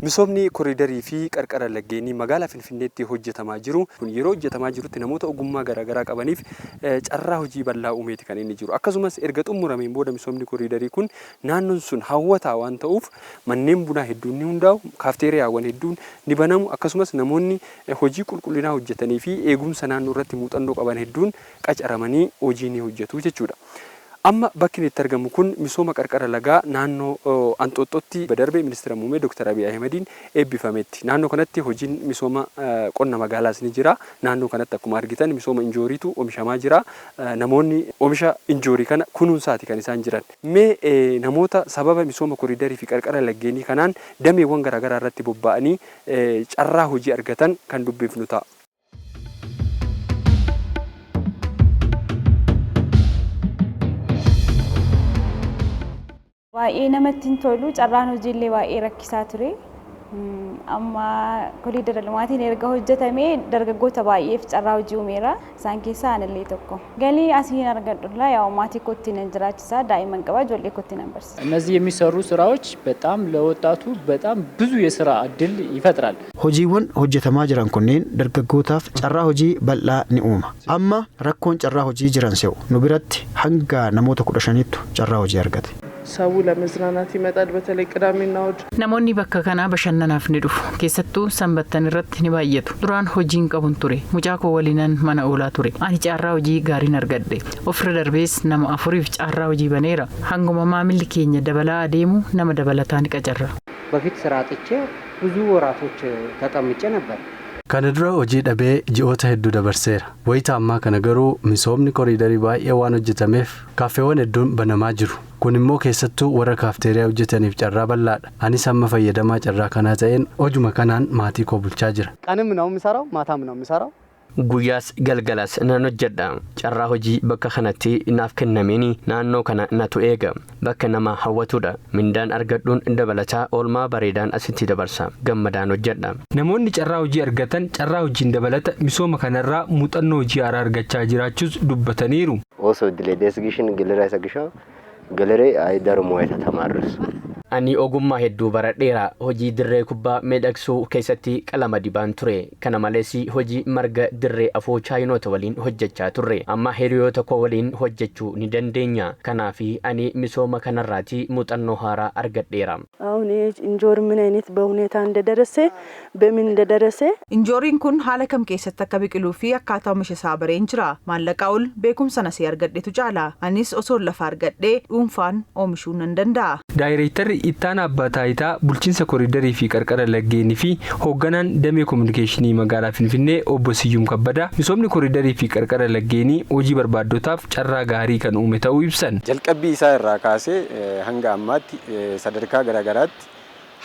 Misoomni koriidarii fi qarqara laggeenii magaalaa Finfinneetti hojjetamaa jiru kun yeroo hojjetamaa jirutti namoota ogummaa garaagaraa qabaniif carraa hojii bal'aa uumeeti kan inni jiru. Akkasumas erga xumurameen booda misoomni koriidarii kun naannoon sun hawwataa waan ta'uuf manneen bunaa hedduun ni hundaa'u, kaafteeriyaawwan hedduun ni banamu, akkasumas namoonni hojii qulqullinaa hojjetanii fi eegumsa naannoo irratti muuxannoo qaban hedduun qacaramanii hojii ni hojjetu jechuudha. Amma bakki inni itti argamu kun misooma qarqara lagaa naannoo Anxooxxootti darbe Ministira Muummee Dr. Abiy Ahimadiin eebbifametti. Naannoo kanatti hojiin misooma qonna magaalaas ni jira. Naannoo kanatti akkuma argitan misooma injooriitu oomishamaa jira. Namoonni oomisha injoorii kana kunuunsaati kan isaan jiran. Mee namoota sababa misooma koriidarii fi qarqara laggeenii kanaan dameewwan garaagaraa irratti bobba'anii carraa hojii argatan kan dubbifnu ta'a. Baay'ee namatti hin tolu, carraan hojiillee baay'ee rakkisaa ture. Amma koriidara limaatiin erga hojjetamee dargaggoota baay'eef carraa hojii uumeera. Isaan keessaa anillee tokko. Galii asiin argadhulla yaa'u maatii kootti nan jiraachisa, daa'imman qaba, ijoollee kootti nan barsiisa. እነዚህ የሚሰሩ ስራዎች በጣም ለወጣቱ በጣም ብዙ የስራ እድል ይፈጥራል። Hojiiwwan hojjetamaa jiran kunneen dargaggootaaf carraa hojii bal'aa ni uuma. Amma rakkoon carraa hojii jiran se'u nu biratti hanga namoota 15ttu carraa hojii argate. ሰው ለመዝናናት ይመጣል። በተለይ ቅዳሜና እሁድ Namoonni bakka kanaa bashannanaaf ni dhufu. Keessattuu sanbattan irratti ni baay'atu. Duraan hojiin qabun ture. Mucaa koo waliinan mana oolaa ture. Ani carraa hojii gaariin argadhe. Ofirra darbees nama afuriif carraa hojii baneera. Hanguma maamilli keenya dabalaa adeemu nama dabalataa ni qacarra. በፊት ስራ አጥቼ ብዙ ወራቶች ተቀምጬ ነበር። Kana dura hojii dhabee ji'oota hedduu dabarseera. Wayita ammaa kana garuu misoomni koriidarii baay'ee waan hojjetameef kaaffeewwan hedduun banamaa jiru. Kun immoo keessattuu warra kaafteeriyaa hojjetaniif carraa bal'aadha. Anis amma fayyadamaa carraa kanaa ta'een hojuma kanaan maatii koo bulchaa jira. ቀንም ነው የምሰራው፣ ማታም ነው የምሰራው። Guyyaas galgalas nan hojjedha. Carraa hojii bakka kanatti naaf kennameen naannoo kana natu eega. Bakka nama hawwatudha. Mindaan argadhuun dabalataa oolmaa bareedaan asitti dabarsa. Gammadaan hojjedha. Namoonni carraa hojii argatan carraa hojiin dabalata misooma kanarraa muuxannoo hojii haaraa argachaa jiraachuus dubbataniiru. Ooso idilee dees gishin gelera isa gishaw gelere ay daro mo'eta tamaarus. Ani ogummaa hedduu baradheera. Hojii dirree kubbaa miidhagsuu keessatti qalama dibaan ture. Kana malees hojii marga dirree afoo chaayinoota waliin hojjechaa turre. Amma hiriyoota koo waliin hojjechuu ni dandeenya. Kanaaf ani misooma kanarraati muuxannoo haaraa argadheera. አሁን ይሄ እንጆሪ ምን አይነት በሁኔታ እንደደረሰ በምን እንደደረሰ Injooriin kun haala kam keessatti akka biqiluu fi akkaataa oomisha isaa bareen jira. Maallaqaa ol beekumsa nasee argadhetu caala. Anis osoo lafa argadhee dhuunfaan oomishuu nan danda'a. Daayireektarri Ittaanaa Abbaa Taayitaa Bulchiinsa Koriidarii fi Qarqara Laggeenii fi hoogganaan damee kominikeeshinii magaalaa Finfinnee obbo Siyyum Kabbadaa misoomni koriidarii fi qarqara laggeenii hojii barbaaddotaaf carraa gaarii kan uume ta'uu ibsan. Jalqabbii isaa irraa kaasee hanga ammaatti sadarkaa garaagaraatti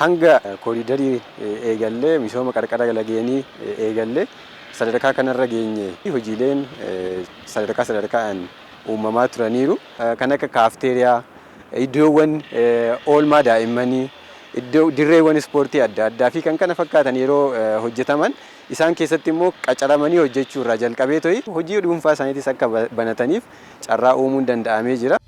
hanga koriidarii eegallee misooma qarqara lageenii eegallee sadarkaa kanarra geenye hojiileen sadarkaa sadarkaan uumamaa turaniiru. Kan akka kaafteeriyaa, iddoowwan oolmaa daa'immanii, iddoo dirreewwan ispoortii adda addaa fi kan kana fakkaatan yeroo hojjetaman isaan keessatti immoo qacaramanii hojjechuu irraa jalqabee to'i hojii dhuunfaa isaaniitis akka banataniif carraa uumuun danda'amee jira.